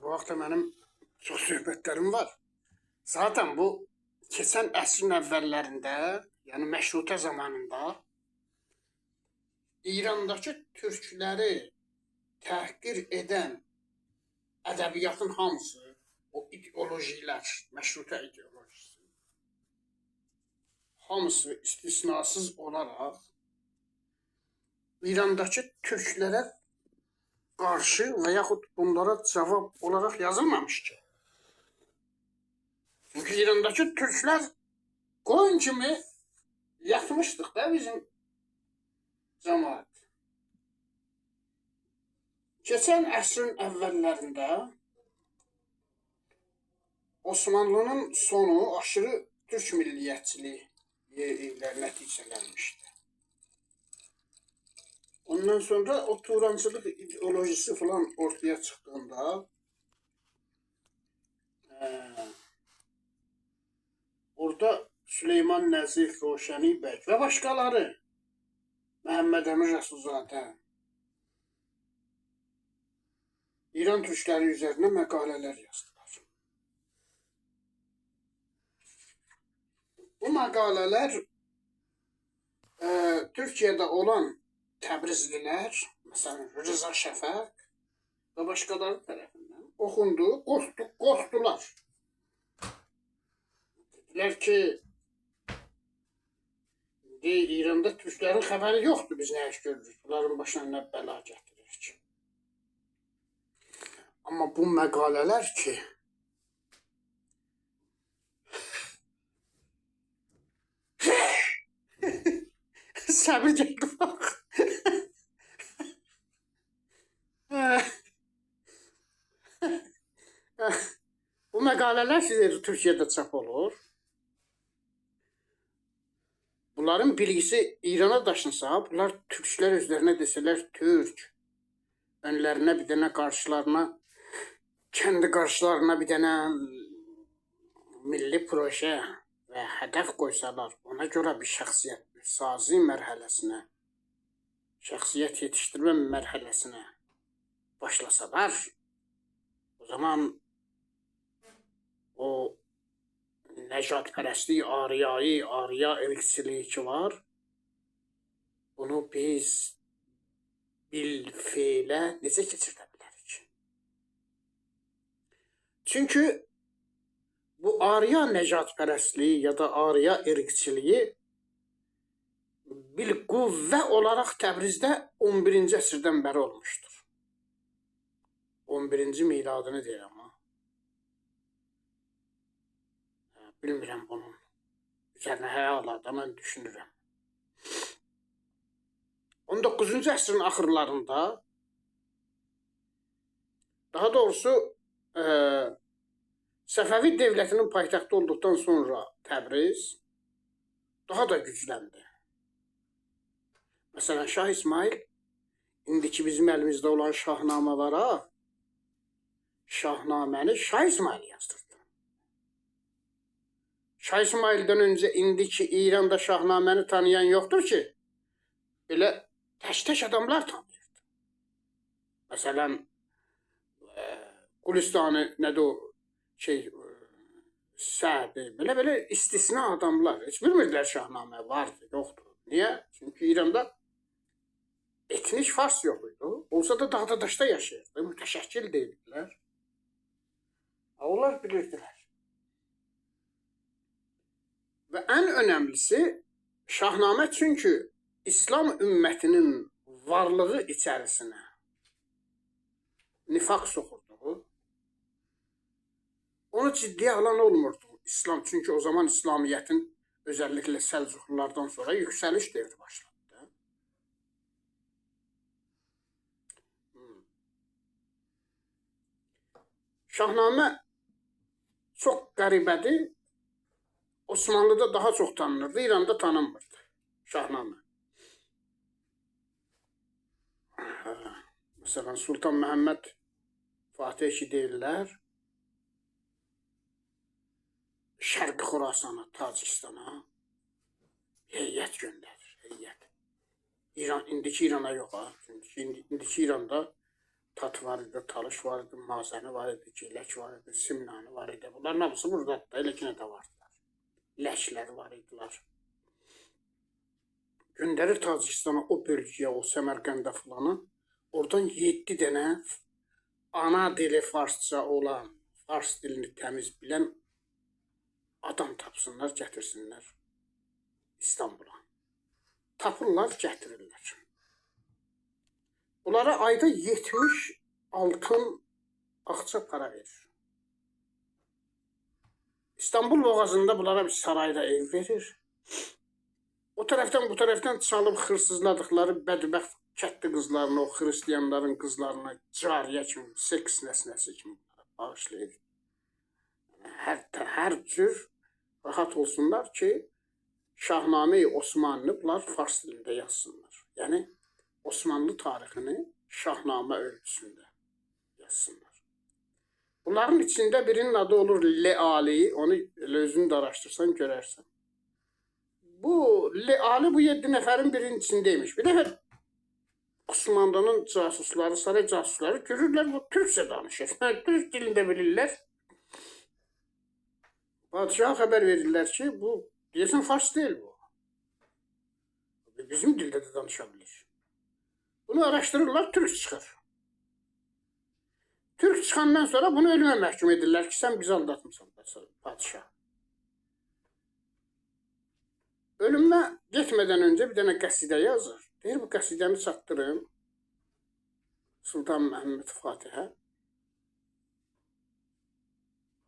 Bu haqda mənim çox söhbətlərim var. Zaten bu keçən əsrin əvvəllərində, yəni məşrutə zamanında İrandakı türkləri təhqir edən ədəbiyyatın hamısı, o ideolojilər, məşrutə ideolojisi, hamısı istisnasız olaraq İrandakı türklərə qarşı və yaxud bunlara cavab olaraq yazılmamış ki. Çünki İrandakı türklər qoyun kimi yatmışdıq da bizim cəmaət. Keçən əsrin əvvəllərində Osmanlının sonu aşırı türk milliyyətçiliyi ilə nəticələnmişdi. Ondan sonra o Turancılıq ideolojisi falan ortaya çıxdığında orada Süleyman Nəzif, Roşəni bəy və başqaları, Məhəmməd Əmin Rəsulzadə İran türkləri üzərinə məqalələr yazdılar. Bu məqalələr Türkiyədə olan Təbrizlilər, məsələn Rıza Şəfəq və başqaları tərəfindən oxundu, qorxdular. Dedilər ki, indi İranda türklərin xəbəri yoxdur, biz nə iş görürük, bunların başına nə bəla gətiririk. Amma bu məqalələr ki, səbir gəldi bax. Bu məqalələr sizə Türkiyədə çap olur. Bunların bilgisi İrana daşınsa, bunlar türklər özlərinə desələr türk, önlərinə bir dənə qarşılarına, kendi qarşılarına bir dənə milli proje və hədəf qoysalar, ona görə bir şəxsiyyət sazi mərhələsinə, şəxsiyyət yetişdirmə mərhələsinə başlasalar, o zaman o nəcadpərəstlik, ariyayı, ariya irqçiliyi ki var, bunu biz bil feylə necə keçirdə bilərik? Çünki bu ariya nəcadpərəstliyi ya da ariya irqçiliyi bil qüvvə olaraq Təbrizdə 11-ci əsrdən bəri olmuşdur. 11-ci miladını deyirəm ha. Bilmirəm bunun üzərinə həyalarda mən düşünürəm. 19-cu əsrin axırlarında, daha doğrusu Səfəvi dövlətinin paytaxtı olduqdan sonra Təbriz daha da gücləndi. Məsələn, Şah İsmail, indiki bizim əlimizdə olan Şahnamə var, Şahnaməni Şah İsmail yazdırdı. Şah İsmaildən öncə indiki İranda Şahnaməni tanıyan yoxdur ki, belə tək-tək adamlar tanıyırdı. Məsələn, Qulistanı, nədir o şey, Sədi, belə-belə istisna adamlar. Heç bilmirdilər Şahnamə vardı, yoxdur. Niyə? Çünki İranda etnik fars yox idi. Olsa da dağda daşda yaşayırdı, mütəşəkkil deyildilər. Onlar bilirdilər. Və ən önəmlisi Şahnamə, çünki İslam ümmətinin varlığı içərisinə nifaq soxurdu. Onu ciddiyə alan olmurdu. İslam, çünki o zaman İslamiyyətin özəlliklə Səlcuqlulardan sonra yüksəliş devri başladı. Şahnamə çox qəribədir. Osmanlıda daha çox tanınırdı, İranda tanınmırdı Şahnamə. Məsələn, Sultan Məhəmməd Fatih ki deyirlər, Şərqi Xorasana, Tacikistana heyət göndərir, heyət. İran, indiki İrana yox ha, çünki indiki İranda Tat var idi, Talış var idi, Mazəni var idi, Gilək var idi, Simnani var idi. Bunların hamısı buradadır da, elə yenə də vardılar. Ləklər var idilər. Göndərir Tacikistana, o bölgəyə, o Səmərqəndə filanı. Oradan 7 dənə ana dili farsça olan, fars dilini təmiz bilən adam tapsınlar, gətirsinlər İstanbula. Tapırlar, gətirirlər. Bunlara ayda 70 altın ağça para verir. İstanbul boğazında bunlara bir sarayda ev verir. O tərəfdən, bu tərəfdən çalıb xırsızladıqları bədbəxt kətli qızlarını, o xristiyanların qızlarını cariyə kimi, seks nəsnəsi kimi bağışlayır. Hər cür rahat olsunlar ki, Şahname-i Osmanlı bunlar fars dilində yazsınlar. Yəni, Osmanlı tarixini Şahnamə ölçüsündə yazsınlar. Bunların içində birinin adı olur Leali, onu elə özünü də araşdırsan görərsən. Bu Leali bu 7 nəfərin birinin içindeymiş. Bir dəfə Osmanlı'nın casusları, saray casusları görürlər, bu türkçə danışır. Türk dilində bilirlər. Padişaha xəbər verirlər ki, bu deyəsən fars deyil bu. Bizim dildə də danışa bilir. Bunu araşdırırlar, türk çıxır. Türk çıxandan sonra bunu ölümə məhkum edirlər ki, sən bizi aldatmısan, padişah. Ölümə getmədən öncə bir dənə qəsidə yazır. Deyir, bu qəsidəni çatdırın Sultan Məhəmməd Fatihə.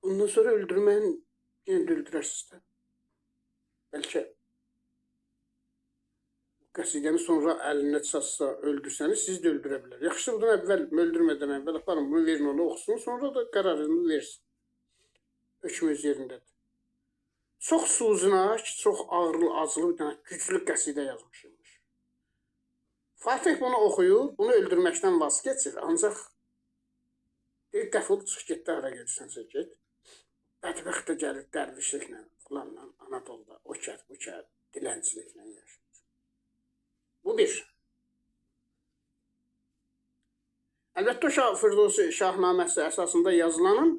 Ondan sonra öldürməyin, yenə də öldürərsiniz də. Bəlkə qəsidəni sonra əlinə çatsa, öldürsəniz, siz də öldürə bilər. Yaxşısı, bundan əvvəl, öldürmədən əvvəl aparın, bunu verin ona oxusun, sonra da qərarını versin. Hökm öz yerindədir. Çox suzunak, çox ağırlı, acılı bir dənə güclü qəsidə yazmış imiş. Fatih bunu oxuyur, bunu öldürməkdən vazgeçir, ancaq deyir, dəfol çıx get də hara gedirsənsə get. Bədbəxt də gəlir dərvişliklə, filanla, Anadoluda, o kər, bu kər, dilənçiliklə yaşayır. Bu bir. Əlbəttə, o Firdovsi Şahnaməsi əsasında yazılanın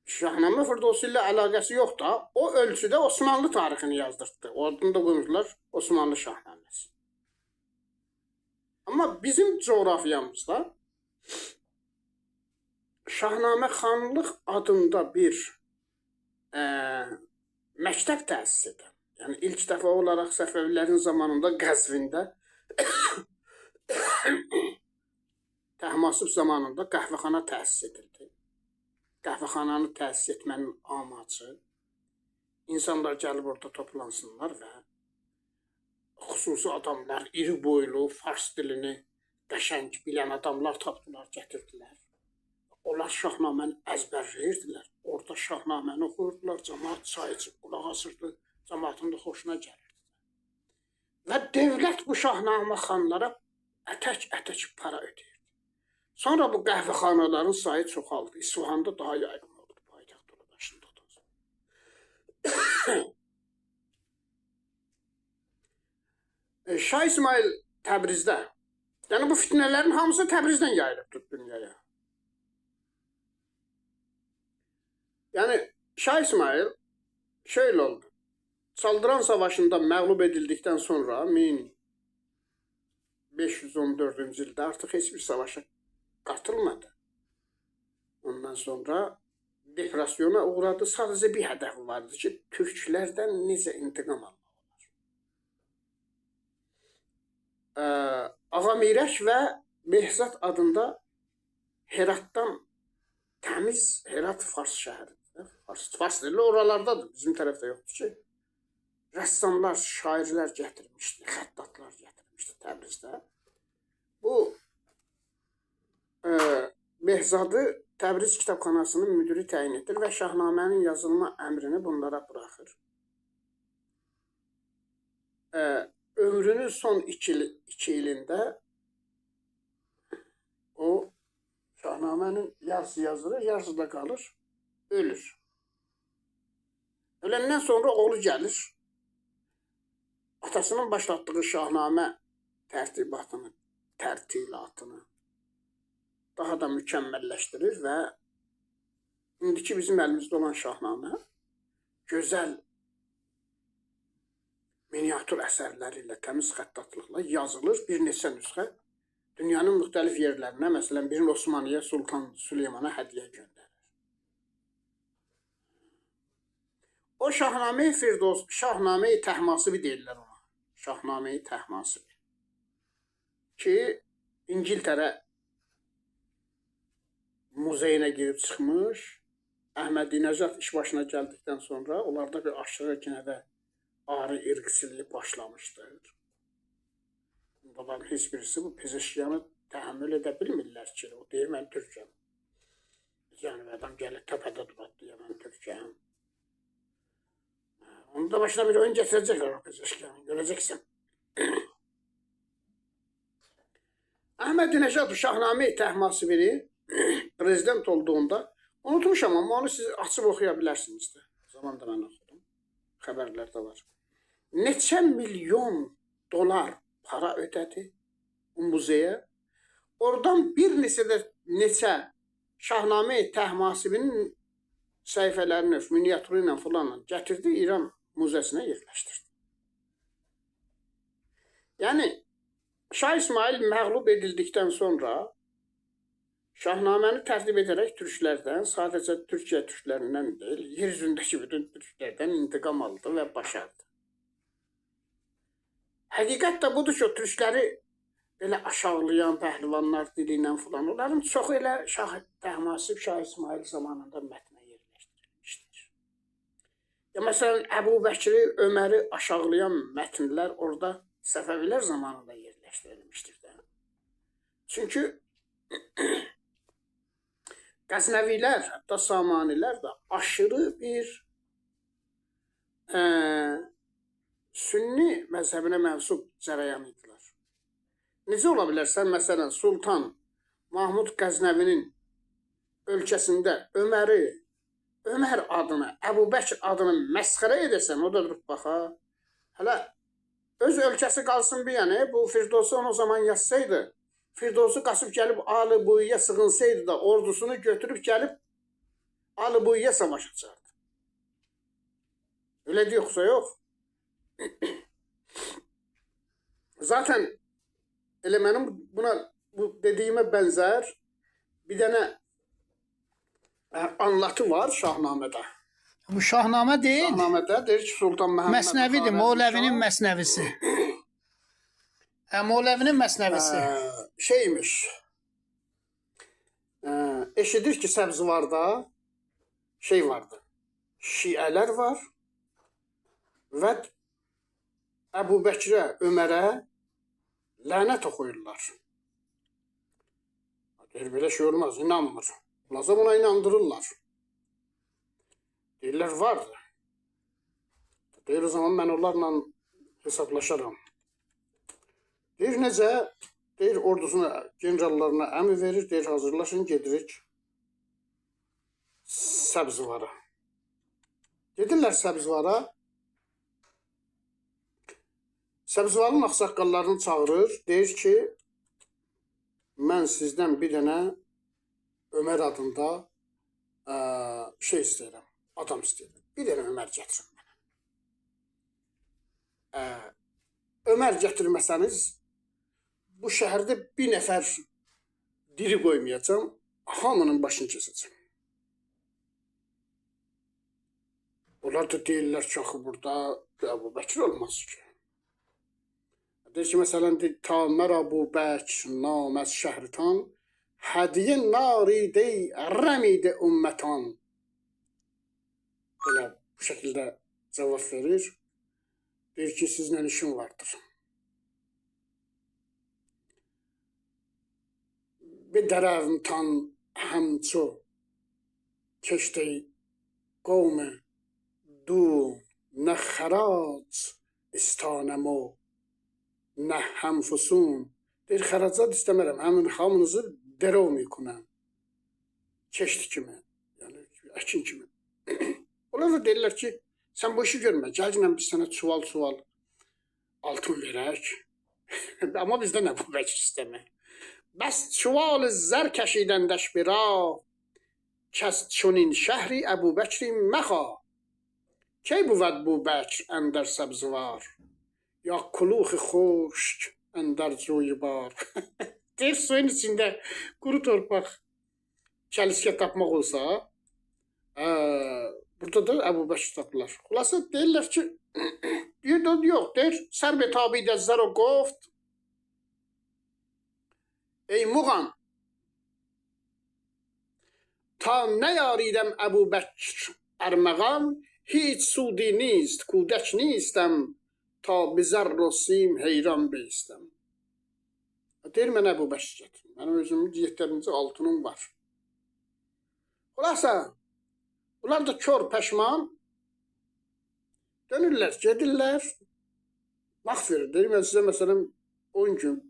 Şahnamə Firdovsi ilə əlaqəsi yox da, o ölçüdə Osmanlı tarixini yazdırtdı. Oradan da qoymuşlar Osmanlı Şahnaməsi. Amma bizim coğrafyamızda Şahnamə xanlıq adında bir məktəb təsis edən, yəni ilk dəfə olaraq Səfəvilərin zamanında Qəzvində Təhmasib zamanında qəhvəxana təsis edildi. Qəhvəxananı təsis etmənin amacı insanlar gəlib orada toplansınlar və xüsusi adamlar, iri boylu, fars dilini qəşəng bilən adamlar tapdılar, gətirdilər. Onlar Şahnaməni əzbərləyirdilər. Orada Şahnaməni oxuyurdular, camaat çay içib qulaq asırdı, camaatın da xoşuna gəlirdi. Və dövlət bu Şahnamə xanlara ətək-ətək para ödəyirdi. Sonra bu qəhvəxanaların sayı çoxaldı. İsfahanda daha yaygın oldu, paytaxt başında da. Şah İsmail Təbrizdə, yəni bu fitnələrin hamısı Təbrizdən yayılıbdır dünyaya. Yəni Şah İsmail şöyle oldu. Çaldıran Savaşı'nda məğlub edildikdən sonra 1514-cü ildə artıq heç bir savaşa qatılmadı. Ondan sonra depresyona uğradı. Sadəcə bir hədəfi vardı ki, türklərdən necə intiqam almaq olar. Ağa Mirək və Behzad adında Heratdan təmiz Herat fars şəhəridir. Fars dili oralardadır, bizim tərəfdə yoxdur ki. Rəssamlar, şairlər gətirmişdi, xəttatlar gətirmişdi Təbrizdə. Bu Behzadı Təbriz kitabxanasının müdiri təyin edir və Şahnamənin yazılma əmrini bunlara buraxır. Ömrünün son iki ilində o Şahnamənin yarısı yazılır, yarısı da qalır, ölür. Öləndən sonra oğlu gəlir, atasının başlatdığı Şahnamə tərtibatını, tərtilatını daha da mükəmməlləşdirir və indiki bizim əlimizdə olan Şahnamə gözəl miniatür əsərləri ilə, təmiz xəttatlıqla yazılır bir neçə nüsxə dünyanın müxtəlif yerlərinə, məsələn, birini Osmanlıya, Sultan Süleymana hədiyyə göndərir. O Şahname-i Firdovs, Şahname-i Təhmasibi deyirlər ona. Şahname-i Təhmasibi. Ki, İngiltərə muzeyinə girib çıxmış, Əhmədinəcad iş başına gəldikdən sonra onlarda bir aşırı yenə də arı irqçiliyi başlamışdır. Bunların heç birisi bu Pezeşkiyanı təhəmmül edə bilmirlər ki, o deyir, mən türkəm. Yəni, adam gəlir təpədə durat deyə, mən türkəm. Onu da başına bir oyun gətirəcəklər o Pezeşkiyanı, görəcəksən. Əhmədinəcad Şahname-i Təhmasibini prezident olduğunda unutmuşam, amma onu siz açıb oxuya bilərsiniz də. O zaman da mən oxudum. Xəbərlərdə var. Neçə milyon dolar para ödədi bu muzeyə. Oradan bir neçə Şahname-i Təhmasibinin səhifələrini, miniatürü ilə filanla gətirdi, İran muzesinə yerləşdirdi. Yəni, Şah İsmail məğlub edildikdən sonra Şahnaməni tərtib edərək türklərdən, sadəcə Türkiyə türklərindən deyil, yer üzündəki bütün türklərdən intiqam aldı və başardı. Həqiqət də budur ki, o türkləri belə aşağılayan pəhlivanlar dili ilə filan, onların çoxu elə Şah Təhmasib, Şah İsmail zamanında mətnə yerləşdirilmişdir. Ya məsələn, Əbu Bəkri, Öməri aşağılayan mətnlər orada Səfəvilər zamanında yerləşdirilmişdir də. Çünki Qəznəvilər, hətta Samanilər də aşırı bir sünni məzhəbinə mənsub cərəyan idilər. Necə ola bilər? Sən məsələn, Sultan Mahmud Qəznəvinin ölkəsində Öməri, Ömər adını, Əbu Bəkr adını məsxərə edəsən, o da durub baxa. Hələ öz ölkəsi qalsın bir yəni, bu Firdovsi onu o zaman yazsaydı, Firdovsi qaçıb gəlib Ali Buyuya sığınsaydı da ordusunu götürüb gəlib Ali Buyuya savaş açardı. Öyle yoxsa yox. Zaten elə mənim buna, bu dediyimə bənzər bir dənə anlatı var Şahnamədə. Bu Şahnamə deyil. Şahnamədə deyir ki, Sultan Məhəmməd Məsnəvidir, Mövləvinin məsnəvisi. Mövləvinin məsnəvisi. Şeymiş. Eşidir ki, Səbzvarda şey vardı. Şiələr var və Əbu Bəkrə, Ömərə lənət oxuyurlar. Deyir, belə şey olmaz, inanmır. Lazım ona inandırırlar. Deyirlər, vardır. Deyir, o zaman mən onlarla hesablaşaram. Deyir, necə? Deyir, ordusuna, generallarına əmr verir, deyir, hazırlaşın, gedirik Səbzvara. Gedirlər Səbzvara. Səbzvarın ağsaqqallarını çağırır, deyir ki, mən sizdən bir dənə Ömər adında şey istəyirəm, adam istəyirəm. Bir dənə Ömər gətirin mənə. Ömər gətirməsəniz, bu şəhərdə bir nəfər diri qoymayacam, hamının başını kesəcəm. Onlar da deyirlər ki, axı burada Əbu Bəkir olmaz ki. Deyir ki, məsələn, ta məra bu bəkr naməz şəhritan, hədiyə naridey rəmidə ümmətan. Belə bu şəkildə cavab verir. Deyir ki, sizlə işim vardır. Bir dərəvimtan həmço keştey qovmü du nə xərac istanəmo nə həmfusun. Deyir, xəracat istəmərəm, həmin hamınızı dərov mikunəm. Keşti kimi, yəni əkin kimi. Onlar da deyirlər ki, sən bu işi görmə, gəlginə biz sənə çuval-çuval altın verək. Amma bizdə nə bu bəkir istəmək. Bəs çuval zər kəşidəndəş bir rah. Kəs çunin şəhri Əbu Bəkri məxa. Key buvəd bu Bəkr əndər səbzıvar. Ya kuluxi xuşk əndər cuybar. Deyir suyun içində quru torpaq kəliskə tapmaq olsa, burada da Əbu Bəkr tapılar. Xülasə deyirlər ki, deyir, yox, deyir, sər be tabi zər o qoft. Ey Muğan, ta nəyaridəm Əbu Bəkr ərməğan, heç sudi nist, kudək nistəm, ta bizər sim heyran beystəm. Deyir, mən Əbu Bəkr gətirim. Mənim özümün yetərincə altınım var. Xülasə, bunlar da kör peşman dönürlər, gedirlər, vaxt verir. Deyir, mən sizə məsələn 10 gün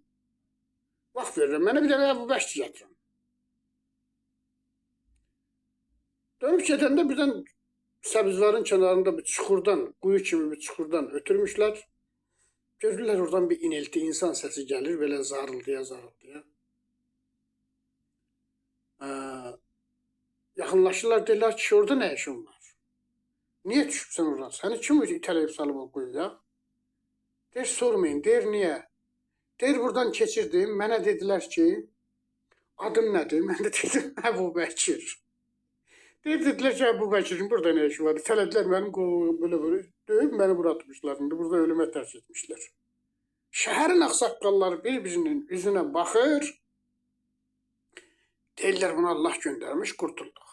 vaxt verirəm. Mənə bir dənə Əbu Bəkr gətirin. Dönüb gedəndə birdən Səbzvarın kənarında bir çuxurdan, quyu kimi bir çuxurdan ötürmüşlər. Görürlər oradan bir inilti, insan səsi gəlir, belə zarıldıya zarıldıya. Yaxınlaşırlar, deyirlər ki, orada nə işin var? Niyə düşübsən oradan? Səni kim itələyib salıb o quyuya? Deyir, sormayın. Deyir, niyə? Deyir, buradan keçirdim. Mənə dedilər ki, adım nədir? Mən də dedim, Əbu Bəkir. Deyir, dedilər ki, Əbu Bəkirin burada nə işi var? İtələdilər mənim qolumu belə belə döyüb məni bura atmışlar. İndi burada ölümə tərk etmişlər. Şəhərin ağsaqqalları bir-birinin üzünə baxır. Deyirlər, bunu Allah göndərmiş, qurtulduq.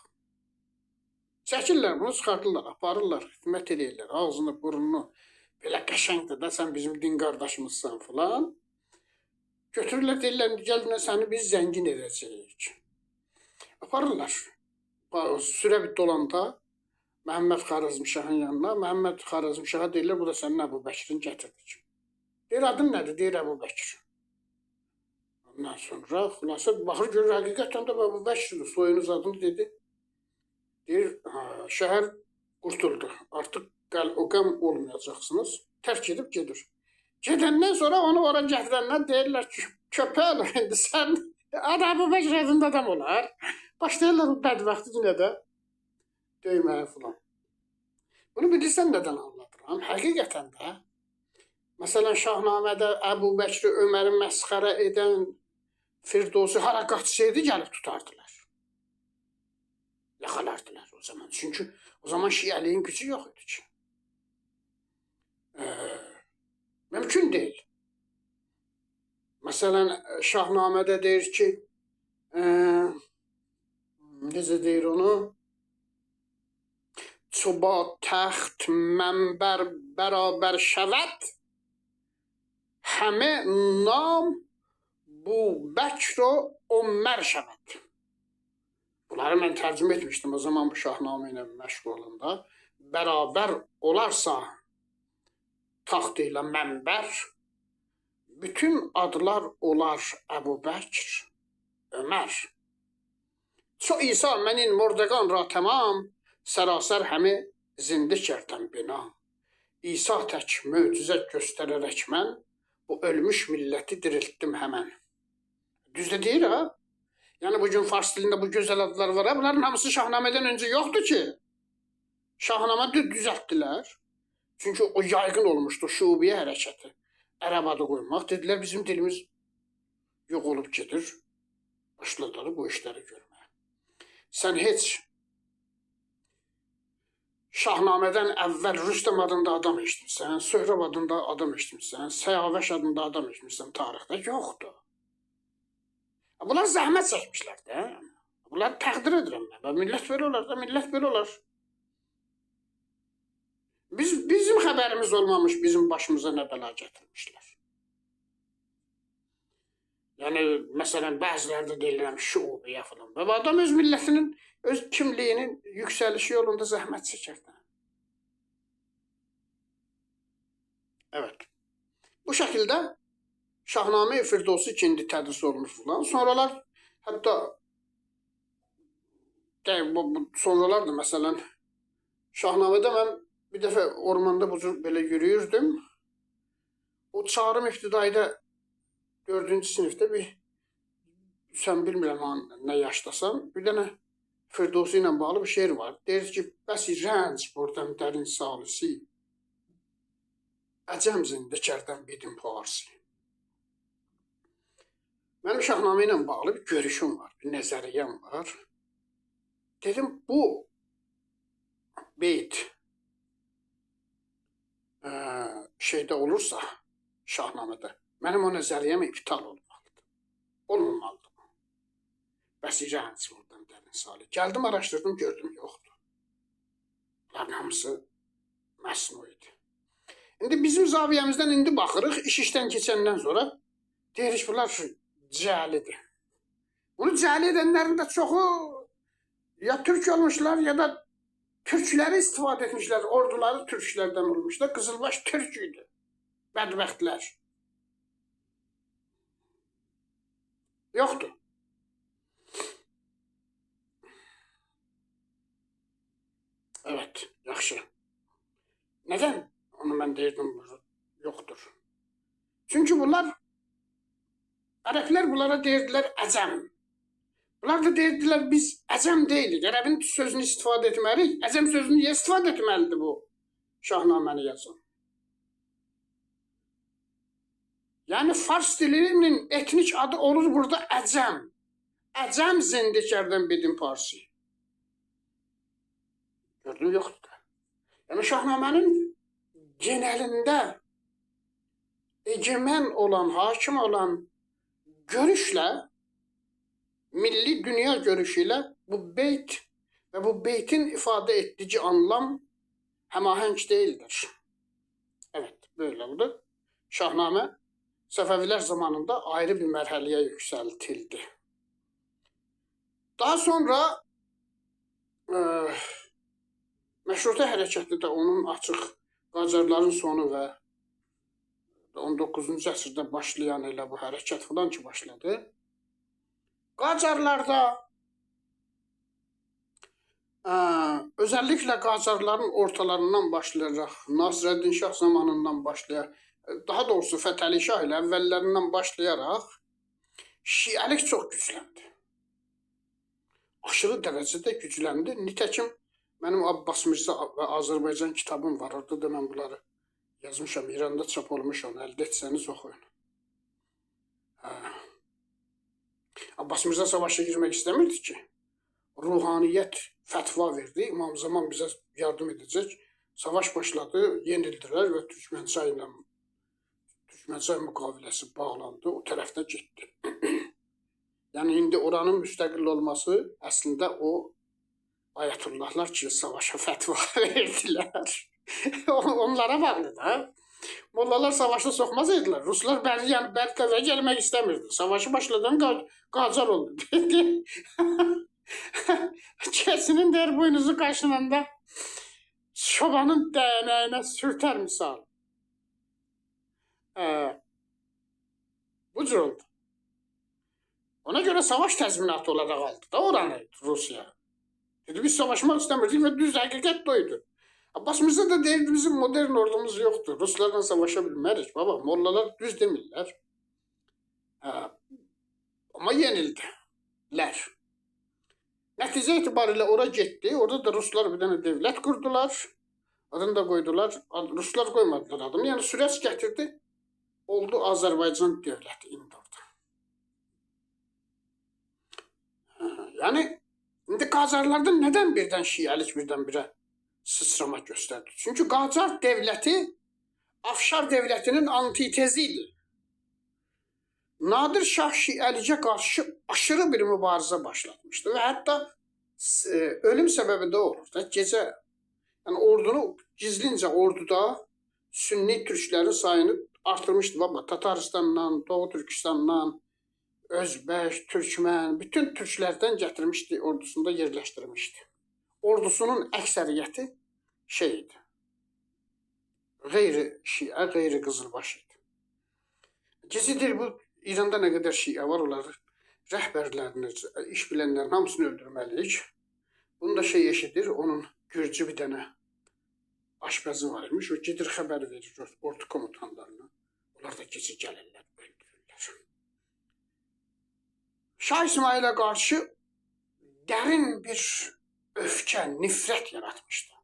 Çəkirlər bunu, çıxardırlar, aparırlar, xidmət eləyirlər, ağzını, burnunu. Belə qəşəngdir də, sən bizim din qardaşımızsan filan. Götürürlər, deyirlər, gəl səni biz zəngin edəcəyik. Aparırlar. Sürə bir dolanda Məhəmməd Xarəzmşahın yanına, Məhəmməd Xarəzmşaha deyirlər, bu da sənin Əbu Bəkirin gətirdik. Deyir, adın nədir? Deyir, Əbu Bəkir. Ondan sonra xülasə baxır, görür, həqiqətən də Əbu Bəkirdir, soyunuz adını dedi. Deyir, şəhər qurtuldu, artıq o qəm olmayacaqsınız. Tərk edib gedir. Gedəndən sonra onu ora gətirəndən deyirlər ki, köpək, indi sən adı Əbu Bəkir adında adam olar. Başlayırlar o bədbəxti yenə də döyməyə filan. Bunu bilirsən nədən anlatıram? Həqiqətən də, məsələn, Şahnamədə Əbu Bəkri Öməri məsxərə edən Firdovsi hara qaçsaydı gəlib tutardılar. Yaxalardılar o zaman. Çünki o zaman şiəliyin gücü yox idi ki. Mümkün deyil. Məsələn, Şahnamədə deyir ki, necə deyir onu? Çuba təxt mənbər bərabər şəvət, həmə nam bu Bəkr o Ömər şəvət. Bunları mən tərcümə etmişdim o zaman bu Şahnamə ilə məşğul olanda. Bərabər olarsa taxt ilə mənbər, bütün adlar olar Əbu Bəkr, Ömər. Ço İsa mənin mordəqan ra tamam, sərasər həmi zində kərdən bina. İsa tək möcüzə göstərərək mən, bu ölmüş milləti diriltdim həmən. Düz də deyir ha? Yəni bugün fars dilində bu gözəl adlar var ha? Bunların hamısı Şahnamədən öncə yoxdur ki. Şahnamə düzəltdilər. Çünki o yaygın olmuşdu şubiyə hərəkəti. Ərəb adı qoymaq. Dedilər bizim dilimiz yox olub gedir. Başladılar bu işləri görməyə. Sən heç Şahnamədən əvvəl Rüstəm adında adam eşitmişsən, Söhrab adında adam eşitmişsən, Səyavəş adında adam eşitmişsən tarixdə yoxdur. Bunlar zəhmət çəkmişlər də. Bunları təqdir edirəm mən. Millət belə olar da, millət belə olar. Bizim xəbərimiz olmamış, bizim başımıza nə bəla gətirmişlər. Yəni, məsələn, bəziləri də deyirəm, şubiyə filan. Və adam öz millətinin, öz kimliyinin yüksəlişi yolunda zəhmət çəkər. Evet. Bu şəkildə Şahname-i Firdovsi indi tədris olunur filan. Sonralar, hətta sonralar da məsələn, Şahnamədə mən bir dəfə ormanda bu cür belə yürüyürdüm. O çağrım ibtidaidə 4-cü sinifdə bir Sən bilmirəm nə yaşdasan. Bir dənə Firdovsi ilə bağlı bir şeir var. Deyir ki, bəsi rənc buradan dərin salisi, əcəm zində kərdən bidim parsi. Mənim Şahnamə ilə bağlı bir görüşüm var, bir nəzəriyyəm var. Dedim, bu beyt şeydə olursa, Şahnamədə, mənim o nəzəriyyəm iptal olmalıdır. Olmamalıdır. Bəs rənc buradan dərin salih. Gəldim, araşdırdım, gördüm, yoxdur. Bunların hamısı məsnu idi. İndi bizim zaviyyəmizdən indi baxırıq, iş işdən keçəndən sonra deyirik, bunlar cəlidir. Bunu cəli edənlərin də çoxu ya türk olmuşlar ya da türkləri istifadə etmişlər, orduları türklərdən olmuşlar. Qızılbaş türk idi, bədbəxtlər. Yoxdur. Evet, yaxşı. Nədən? Onu mən deyirdim, yoxdur. Çünki bunlar, ərəblər bunlara deyirdilər əcəm. Bunlar da deyirdilər, biz əcəm deyilik. Ərəbin sözünü istifadə etməliyik. Əcəm sözünü niyə istifadə etməlidir bu Şahnaməni yazan? Yəni, fars dilinin etnik adı olur burada əcəm. Əcəm zindikərdən bidin parsi. Gördüm, yoxdur da. Yəni, Şahnamənin genəlində egemen olan, hakim olan görüşlə, milli dünya görüşüyle bu beyt və bu beytin ifadə etdiyi anlam həmahəng değildir. Evet, böyle oldu. Şahnamə Səfəvilər zamanında ayrı bir mərhələyə yüksəltildi. Daha sonra Məşrutə hərəkəti də onun açıq Qacarların sonu və 19-cu əsrdə başlayan elə bu hərəkət filan ki başladı. Qacarlarda özellikle Qacarların ortalarından başlayaraq, Nasreddin Şah zamanından başlayaraq, daha doğrusu Fətəli Şah ilə əvvəllərindən başlayaraq şiəlik çox gücləndi. Aşırı dərəcədə gücləndi. Nitekim mənim Abbas Mirzə və Azərbaycan kitabım var. Orada da mən bunları yazmışam. İranda çap olmuş onu. Əldə etsəniz oxuyun. Abbas Mirzə savaşa girmək istəmirdi ki. Ruhaniyyət fətva verdi. İmam Zaman bizə yardım edəcək. Savaş başladı, yenildilər və Türkmənçay ilə Türkmənçay müqaviləsi bağlandı. O tərəfdə getdi. Yəni indi oranın müstəqil olması əslində o Ayətullahlar ki, savaşa fətva verdilər. Onlara bağlı da. Mollalar savaşa soxmaz idilər. Ruslar bəri, yəni bəri tərəfə gəlmək istəmirdi. Savaşı başladan Qacar oldu. Keçinin der boynuzu qaşınanda çobanın dəyənəyinə sürtər misal. Bu cür oldu. Ona görə savaş təzminatı olaraq aldı da oranı Rusiya. Dedi, biz savaşmaq istəmirdik və düz həqiqət doydu. Abbas Mirzə də deyirdi, bizim modern ordumuz yoxdur. Ruslarla savaşa bilmərik. Baba, mollalar düz demirlər. Amma yenildilər. Nəticə itibarilə ora getdi. Orada da Ruslar bir dənə dövlət qurdular. Adını da qoydular. Ruslar qoymadılar adını. Yəni sürəc gətirdi. Oldu Azərbaycan dövləti indi orada. Yəni indi Qacarlarda nədən birdən şiəlik birdən-birə sıçrama göstərdi? Çünki Qacar dövləti Afşar dövlətinin antitezi idi. Nadir Şah şiəlicə qarşı aşırı bir mübarizə başlatmışdı və hətta ölüm səbəbi də olur da gecə, yəni ordunu gizlincə orduda sünni türklərin sayını artırmışdı. Baba, Tataristandan, Doğu Türkistandan, Özbək, Türkmən, bütün türklərdən gətirmişdi, ordusunda yerləşdirmişdi. Ordusunun əksəriyyəti şey idi, qeyri şiə, qeyri qızılbaş idi. Gizlidir bu, İranda nə qədər şiə var, onları rəhbərlərini, iş bilənlərin hamısını öldürməliyik. Bunu da şey eşidir, onun gürcü bir dənə aşpəzi var imiş, o gedir xəbər verir ordu komutanlarına. Onlar da gecə gəlirlər, öldürürlər. Şah İsmail'e qarşı dərin bir öfkə, nifrət yaratmışdı.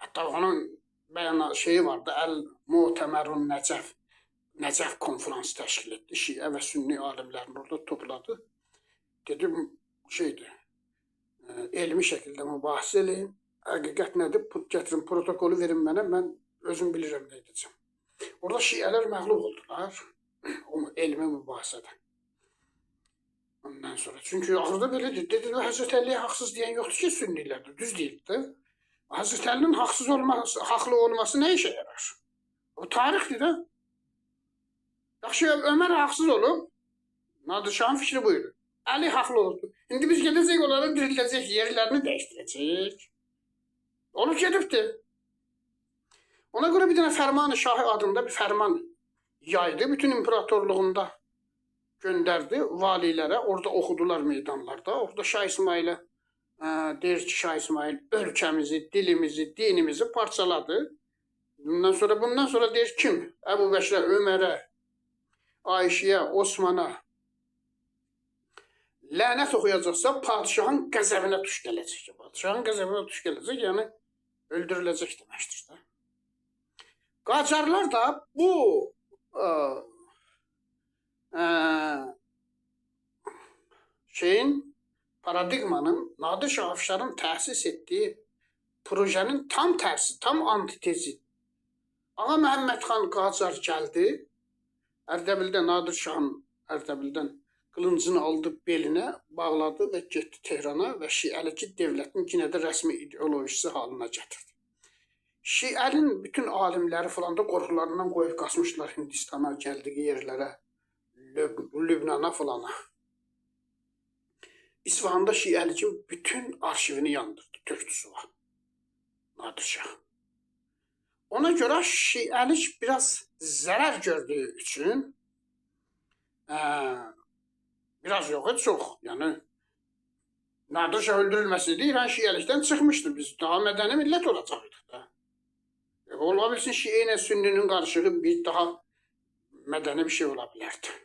Hətta onun bəyan şeyi vardı, Əl-Mu'təmərun Nəcəf, Nəcəf konfransı təşkil etdi. Şiə və Sünni alimlərini orada topladı. Dedi, şeydir, elmi şəkildə mübahisə eləyin. Həqiqət nədir? Gətirin protokolu verin mənə, mən özüm bilirəm nə edəcəm. Orada şiələr məğlub oldular o elmi mübahisədə. Ondan sonra, çünki axırda belədir. Dedilər, Həzrət Əliyə haqsız deyən yoxdur ki, sünnilərdir. Düz deyildi. Həzrət Əlinin haqsız olması, haqlı olması nə işə yarar? O tarixdir də. Yaxşı, Ömər haqsız olub. Nadir Şahın fikri buydu. Əli haqlı oldu. İndi biz gedəcək, onları dirildəcək, yerlərini dəyişdirəcək. Olub gedibdir. Ona görə bir dənə Fərman-ı Şahi adında bir fərman yaydı. Bütün imperatorluğunda göndərdi valilərə. Orada oxudular meydanlarda. Orada Şah İsmailə deyir ki, Şah İsmail ölkəmizi, dilimizi, dinimizi parçaladı. Bundan sonra deyir kim? Əbu Bəkrə, Ömərə, Ayşəyə, Osmana lənət oxuyacaqsa padişahın qəzəbinə tuş gələcək. Padişahın qəzəbinə tuş gələcək, yəni öldürüləcək deməkdir də. Qacarlar da bu şeyin, paradigmanın, Nadir Şah Afşarın təsis etdiyi projenin tam tərsi, tam antitezi. Ağa Məhəmməd xan Qacar gəldi, Ərdəbildə Nadir Şahın Ərdəbildən qılıncını aldı belinə, bağladı və getdi Tehrana və Şiəlik devlətin yenə də rəsmi ideolojisi halına gətirdi. Şiənin bütün alimləri falan da qorxularından qoyub qaçmışlar Hindistana, gəldiyi yerlərə, Lübnana falana. İsfahanda Şiəlikin bütün arşivini yandırdı, tökdü suya Nadir Şah. Ona görə Şiəlik biraz zərər gördüyü üçün, biraz yox, çox, yəni Nadir Şah öldürülməsəydi İran Şiəlikdən çıxmışdı. Biz daha mədəni millət olacaqdıq da. Ola bilsin Şiə ilə Sünninin qarışığı bir daha mədəni bir şey ola bilərdi.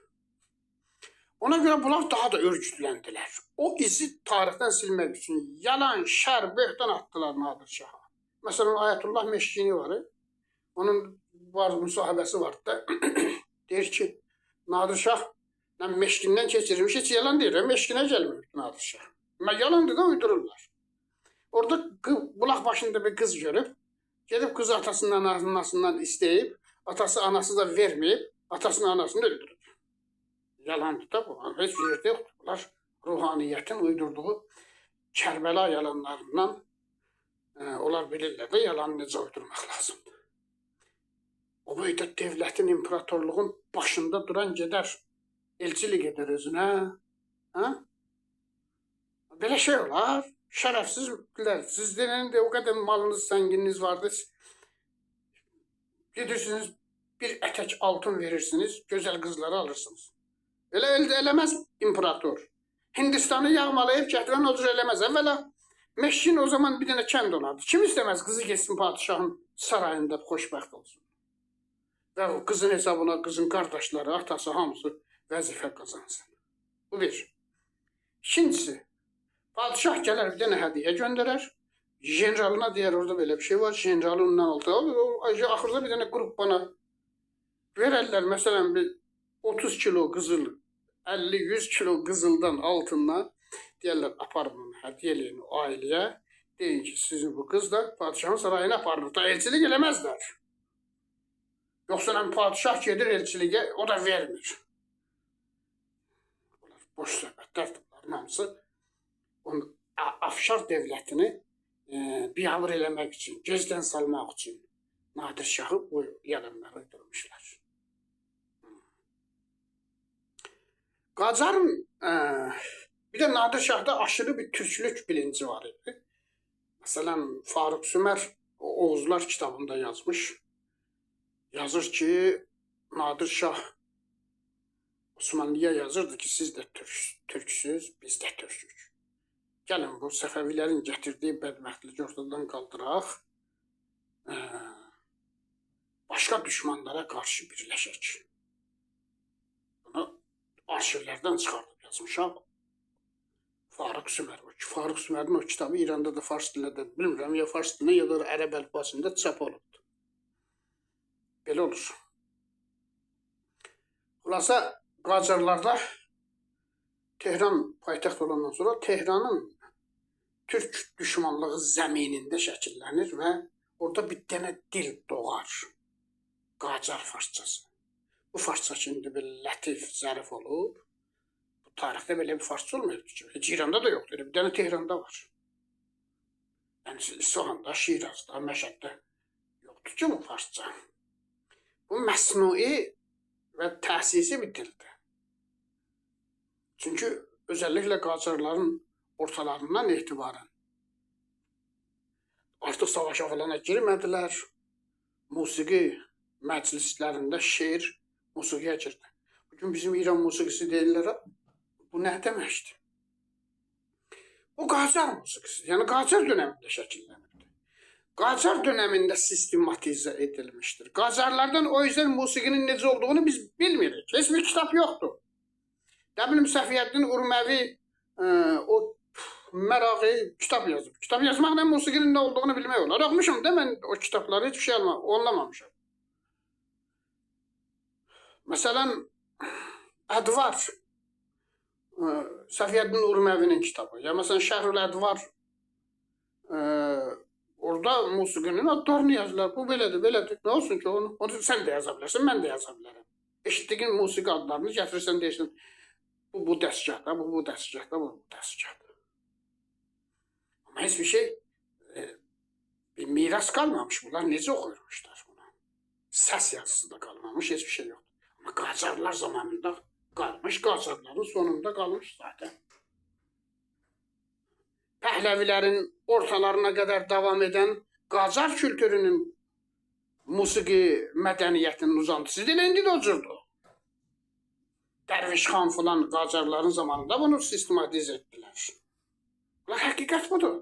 Ona görə bunlar daha da örgütləndilər. O izi tarixdən silmək üçün yalan, şər, böhtan atdılar Nadir Şaha. Məsələn, Ayətullah Meşkini var. Onun var müsahibəsi var da. Deyir ki, Nadir Şah Meşkindən keçirilmiş, heç yalan deyir. Meşkinə gəlmir Nadir Şah. Amma yalandır da uydururlar. Orada bulaq başında bir qız görüb, gedib qızı atasından, anasından istəyib, atası anası da verməyib, atasını anasını öldürüb. Yalandır da bu. Heç bir yerdə yoxdur. Bunlar ruhaniyyətin uydurduğu Kərbəla yalanlarından onlar bilirlər də yalanı necə uydurmaq lazımdır. O boyda devlətin, imperatorluğun başında duran gedər, elçilik edər özünə. Ha? Belə şey olar. Şərəfsizlər. Siz denən də o qədər malınız, zəngininiz vardı. Gedirsiniz, bir ətək altın verirsiniz, gözəl qızları alırsınız. Elə eləməz imperator. Hindistanı yağmalayıb gətirən o cür eləməz. Əvvəla Meşkin o zaman bir dənə kənd olardı. Kim istəməz qızı getsin padişahın sarayında xoşbəxt olsun. Və o qızın hesabına qızın qardaşları, atası hamısı vəzifə qazansın. Bu bir. İkincisi, padişah gələr bir dənə hədiyyə göndərər. Generalına deyər orada belə bir şey var. Generalı ondan oldu. Axırda bir dənə qrup bana verərlər. Məsələn, bir 30 kilo qızıl, 50-100 kilo qızıldan, altından deyərlər, aparın onu, hədiyyə eləyin o ailəyə. Deyin ki, sizin bu qız da padişahın sarayına aparılır. Da elçilik eləməzlər. Yoxsa padişah gedir elçiliyə, o da vermir. Bunlar boş söhbətlərdir. Bunların hamısı onu, Afşar devlətini biabır eləmək üçün, gözdən salmaq üçün Nadir Şahı bu yalanları uydurmuşlar. Qacarın bir də Nadir Şahda aşırı bir türklük bilinci var idi. Məsələn, Faruk Sümer Oğuzlar kitabında yazmış. Yazır ki, Nadir Şah Osmanlıya yazırdı ki, siz də türksüz, biz də türkük. Gəlin bu Səfəvilərin gətirdiyi bədbəxtliyi ortadan qaldıraq, başqa düşmanlara qarşı birləşək. Bunu arşivlərdən çıxardım. Yazmışam. Faruk Sümer. O Faruk Sümer'in o kitabı İranda da fars dilində də bilmirəm ya fars dilində ya da ərəb əlifbasında çap olubdu. Belə olur. Xülasə Qacarlarda Tehran paytaxt olandan sonra Tehranın türk düşmanlığı zəminində şəkillənir və orada bir dənə dil doğar. Qacar farsçası. Bu farsça indi bir lətif, zərif olub. Bu tarixdə belə bir farsça olmayıb ki. Heç İranda da yoxdur. Elə bir dənə Tehranda var. Yəni İsfahan'da, Şirazda, Məşəddə yoxdur ki bu farsça. Bu məsnui və təsisi bir dildir. Çünki özellikle Qacarların ortalarından etibarən artıq savaşa falana girmədilər. Musiqi məclislərində şeir musiqiyə girdi. Bugün bizim İran musiqisi deyirlər, bu nə deməkdir? Bu Qacar musiqisi, yəni Qacar dönəmində şəkillənibdir. Qacar dönəmində sistematizə edilmişdir. Qacarlardan o yüzden musiqinin necə olduğunu biz bilmirik. Heç bir kitab yoxdur. Nə bilim Səfiyyəddin Urməvi o Mərağı kitab yazıb. Kitab yazmaqla musiqinin nə olduğunu bilmək olar. Oxumuşam da mən o kitabları, heç bir şey anlamamışam. Məsələn, Ədvar Səfiyyəddin Urməvinin kitabı. Ya məsələn Şəhrül Ədvar orada musiqinin adlarını yazırlar. Bu belədir, belədir. Nə olsun ki onu? Onu sən də yaza bilərsən, mən də yaza bilərəm. Eşitdiyin musiqi adlarını gətirirsən, deyirsən bu bu dəstgahda, bu bu dəstgahda, bu bu dəstgahda. Amma heç bir şey bir miras qalmamış. Bunlar necə oxuyurmuşlar bunu? Səs yazısı da qalmamış, heç bir şey yoxdur. Amma Qacarlar zamanında qalmış, Qacarların sonunda qalmış zaten. Pəhləvilərin ortalarına qədər davam edən Qacar kültürünün musiqi mədəniyyətinin uzantısı elə indi də o cürdür. Dərviş xan filan Qacarların zamanında bunu sistematizə etdilər. Bunlar həqiqət budur.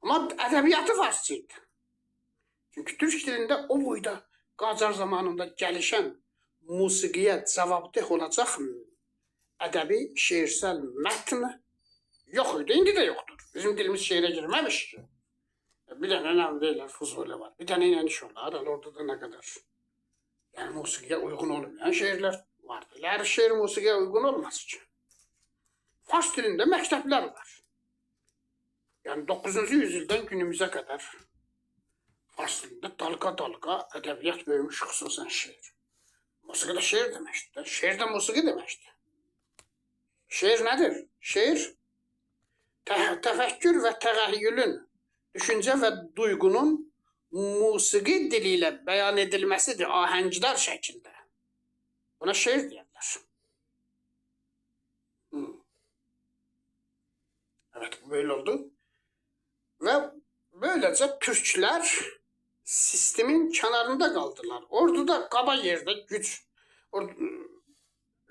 Amma ədəbiyyatı farsça idi. Çünki türk dilində o boyda Qacar zamanında gəlişən musiqiyə cavabdeh olacaq ədəbi, şeirsəl mətn yox idi. İndi də yoxdur. Bizim dilimiz şeirə girməmiş ki. Bir dənə nə deyirlər, Füzuli var. Bir dənə ilə iş olar. Hələ orada da nə qədər yəni musiqiyə uyğun olmayan şeirlər vardır. Hər şeir musiqiyə uyğun olmaz ki. Fars dilində məktəblər var. Yəni 9-cu yüzyıldan günümüzə qədər fars dilində dalga-dalga ədəbiyyat böyümüş, xüsusən şeir. Musiqi də şeir deməkdir. Şeir də musiqi deməkdir. Şeir nədir? Şeir təfəkkür və təxəyyülün, düşüncə və duyğunun musiqi dili ilə bəyan edilməsidir, ahəngdar şəkildə. Buna şeir deyirlər. Evet, bu böyle oldu. Və böyləcə türklər sistemin kənarında qaldılar. Orduda qaba yerdə güc.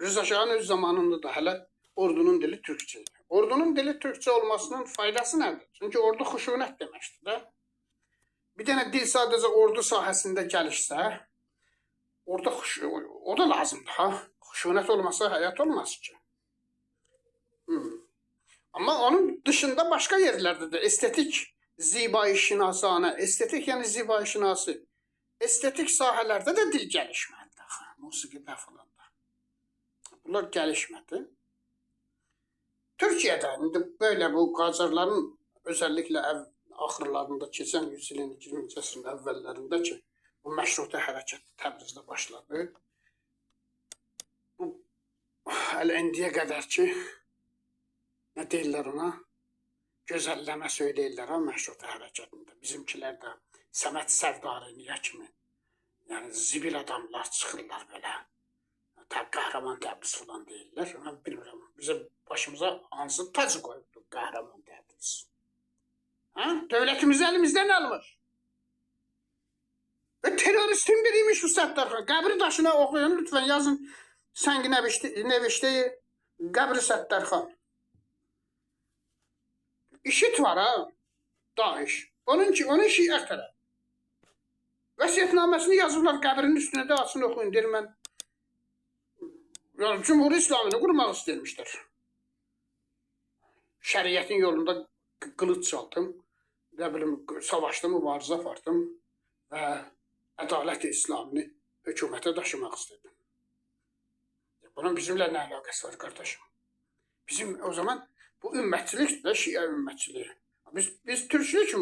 Rıza Şahın öz zamanında da hələ ordunun dili türkçə idi. Ordunun dili türkçə olmasının faydası nədir? Çünki ordu xuşunət deməkdir də. Bir dənə dil sadəcə ordu sahəsində gəlişsə, orada o da lazımdır ha. Xuşunət olmasa həyat olmaz ki. Amma onun dışında başqa yerlərdə də estetik zibai şinasane, estetik yəni zibai şinası, estetik sahələrdə də dil gəlişməlidir axı, musiqidə falan da. Bunlar gəlişmədi. Türkiyədə indi belə bu Qacarların özellikle axırlarında keçən yüzyılın 20-ci əsrin əvvəllərində ki, bu məşrutə hərəkəti Təbrizdə başladı. Bu hələ indiyə qədər ki, nə deyirlər ona? Gözəlləmə söyləyirlər ha məşrutə hərəkətində. Bizimkilər də Səməd Sərdariniyə kimi, yəni zibil adamlar çıxırlar belə. Qəhrəman Təbriz falan deyirlər. Mən bilmirəm, bizə başımıza hansı tacı qoyubdu Qəhrəman Təbriz? Ha? Dövlətimizi əlimizdən almış. Və teröristin biriymiş bu Səttarxan. Qəbri daşına oxuyun, lütfən yazın. Səngi nevişdeyi Qəbri Səttarxan. İŞİD var ha, DAEŞ. Onun ki, onun şiə tərəf. Vəsiyyətnaməsini yazıblar qəbrinin üstünə də açın oxuyun. Deyir mən Yəni Cümhur İslamını qurmaq istəyirmişlər. Şəriətin yolunda qılıq çaldım, nə bilim savaşdım, mübarizə apardım və ədalət İslamını hökumətə daşımaq istədim. Bunun bizimlə nə əlaqəsi var qardaşım? Bizim o zaman bu ümmətçilikdir də, şiə ümmətçiliyi. Biz türkçülük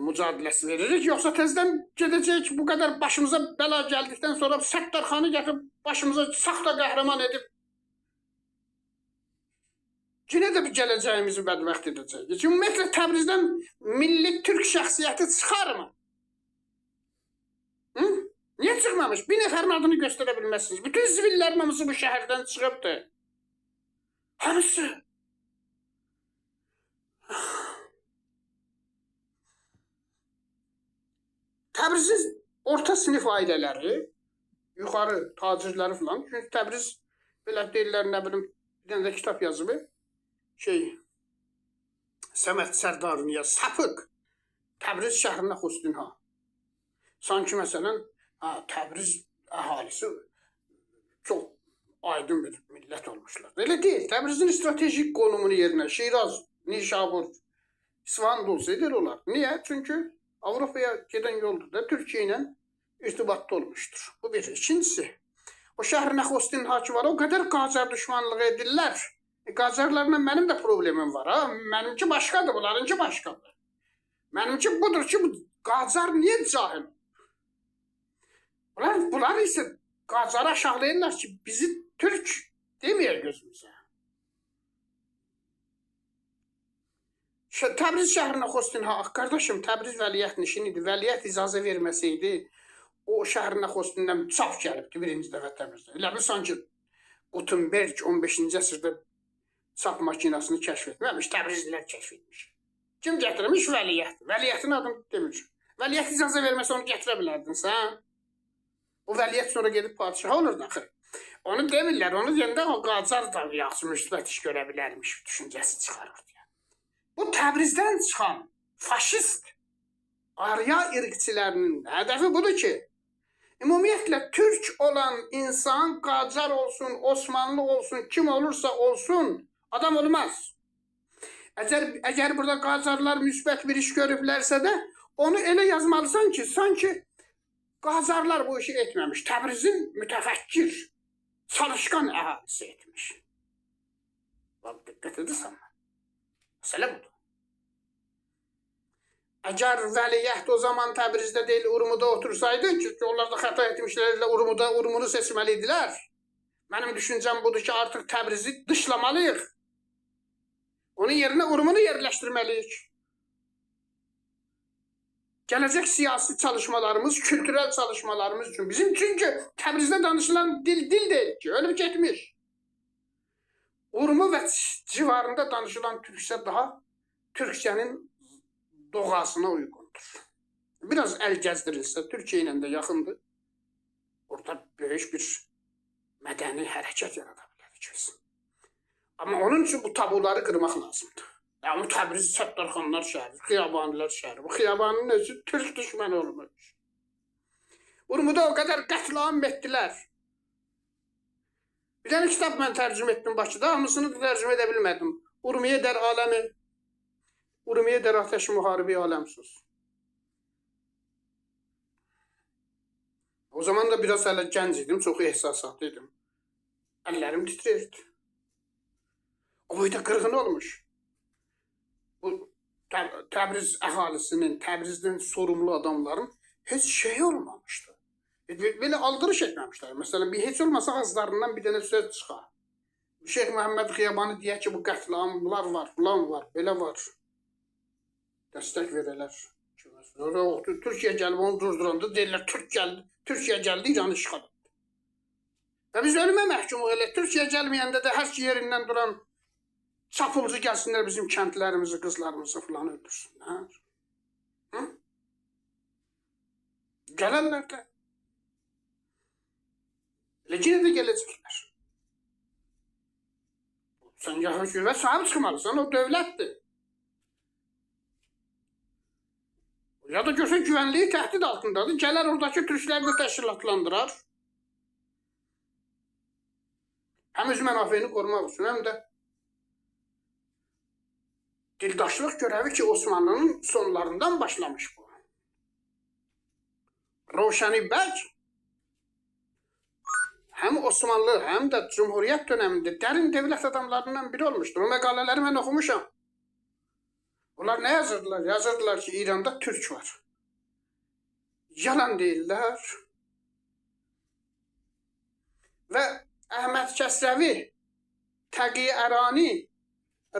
mücadiləsi veririk, yoxsa tezdən gedəcəyik bu qədər başımıza bəla gəldikdən sonra Səttarxanı gətirib başımıza saxta qəhrəman edib yenə də bir gələcəyimizi bədbəxt edəcəyik. Ümumiyyətlə Təbrizdən milli türk şəxsiyyəti çıxarmı? Hı? Niyə çıxmamış? Bir nəfərin adını göstərə bilməzsiniz. Bütün zibillərin hamısı bu şəhərdən çıxıbdır. Hamısı. Təbrizin orta sinif ailələri, yuxarı tacirləri falan. Çünki Təbriz belə deyirlər, nə bilim, bir dənə də kitab yazıb, Səməd Sərdarniya sapıq Təbriz şəhərinə Xustinha. Sanki məsələn, Təbriz əhalisi çox aydın bir millət olmuşlar. Elə deyil. Təbrizin strategik konumunu yerinə Şiraz, Nişabur, İsfahan da olsaydı elə olar. Niyə? Çünki Avropaya gedən yoldur da Türkiyə ilə irtibatda olmuşdur. Bu bir. İkincisi, o şəhər Xostin hakimi var, o qədər Qacar düşmanlığı edirlər. Qacarlarla mənim də problemim var. Ha? Mənimki başqadır, bunlarınki başqadır. Mənimki budur ki, bu Qacar niyə cahil? Bunlar isə Qacarı aşağılayırlar ki, bizi Türk deməyə gözümüzə. Təbriz şəhərinə Xostinha, qardaşım, Təbriz vəliəhd nişin idi. Vəliəhd icazə verməsəydi, o şəhərinə Xostindən çap gəlibdi birinci dəfə Təbrizdə. Elə bil sanki Gutenberg 15-ci əsrdə çap makinasını kəşf etməmiş, Təbrizlilər kəşf etmiş. Kim gətirmiş? Vəliəhd. Vəliəhdin adını demir. Vəliəhd icazə verməsə onu gətirə bilərdin sən. O vəliəhd sonra gedib padişah olurdu axı. Onu demirlər. Onu deyəndə o Qacar da yaxşı müsbət iş görə bilərmiş düşüncəsi çıxar ortaya. Bu Təbrizdən çıxan faşist Arya irqçilərinin hədəfi budur ki, ümumiyyətlə türk olan insan Qacar olsun, Osmanlı olsun, kim olursa olsun adam olmaz. Əgər burada Qacarlar müsbət bir iş görüblərsə də onu elə yazmalısan ki, sanki Qacarlar bu işi etməmiş. Təbrizin mütəfəkkir, çalışqan əhalisi etmiş. Bax, diqqət edirsən. Məsələ budur. Əgər vəliəhd o zaman Təbrizdə deyil, Urmuda otursaydı, çünki onlar da xəta etmişlər, elə Urmuda, Urmunu seçməli idilər. Mənim düşüncəm budur ki, artıq Təbrizi dışlamalıyıq. Onun yerinə Urmunu yerləşdirməliyik. Gələcək siyasi çalışmalarımız, kültürel çalışmalarımız üçün. Bizim çünki Təbrizdə danışılan dil deyil ki, ölüb getmiş. Urmu və civarında danışılan türkçə daha türkçənin doğasına uyğundur. Biraz əl gəzdirilsə, Türkiyə ilə də yaxındır. Orada böyük bir mədəni hərəkət yarada bilərik biz. Amma onun üçün bu tabuları qırmaq lazımdır. Yəni, Təbriz Səttarxanlar şəhəri, Xiyabanilər şəhəri. Bu Xiyabanın özü türk düşməni olmuş. Urmuda o qədər qətl-am etdilər. Bir dənə kitab mən tərcümə etdim Bakıda, hamısını da tərcümə edə bilmədim. Urmiyə dər aləmi, Urmiyə dər atəş müharibi aləmsuz. O zaman da biraz hələ gənc idim, çox ehsasatlı idim. Əllərim titrəyirdi. O boyda qırğın olmuş. Bu Təbriz əhalisinin, Təbrizdən sorumlu adamların heç şey olmamışdı. Belə aldırış etməmişlər. Məsələn, bir heç olmasa ağızlarından bir dənə söz çıxar. Şeyx Məhəmməd Xiyabanı deyək ki, bu qətlamlar var, filan var, belə var. Dəstək verələr. Sonra Türkiyə gəlib onu durduranda deyirlər, Türk gəldi, Türkiyə gəldi, İranı işğal etdi. Və biz ölümə məhkumuq elə. Türkiyə gəlməyəndə də hər şey yerindən duran çapulcu gəlsinlər bizim kəndlərimizi, qızlarımızı filan öldürsünlər. Hı? Gələrlər də. Elə yenə də gələcəklər. Sən ya hökumət sahib çıxmalısan, o dövlətdir. Ya da görsə güvənliyi təhdid altındadır. Gələr oradakı türkləri də təşkilatlandırar. Həm öz mənafeyini qorumaq üçün, həm də dildaşlıq görəvi ki, Osmanlının sonlarından başlamış bu. Rovşəni bəy həm Osmanlı, həm də Cumhuriyyət dönəmində dərin devlət adamlarından biri olmuşdur. O məqalələri mən oxumuşam. Onlar nə yazırdılar? Yazırdılar ki, İranda Türk var. Yalan deyirlər. Və Əhməd Kəsrəvi, Təqi Ərani,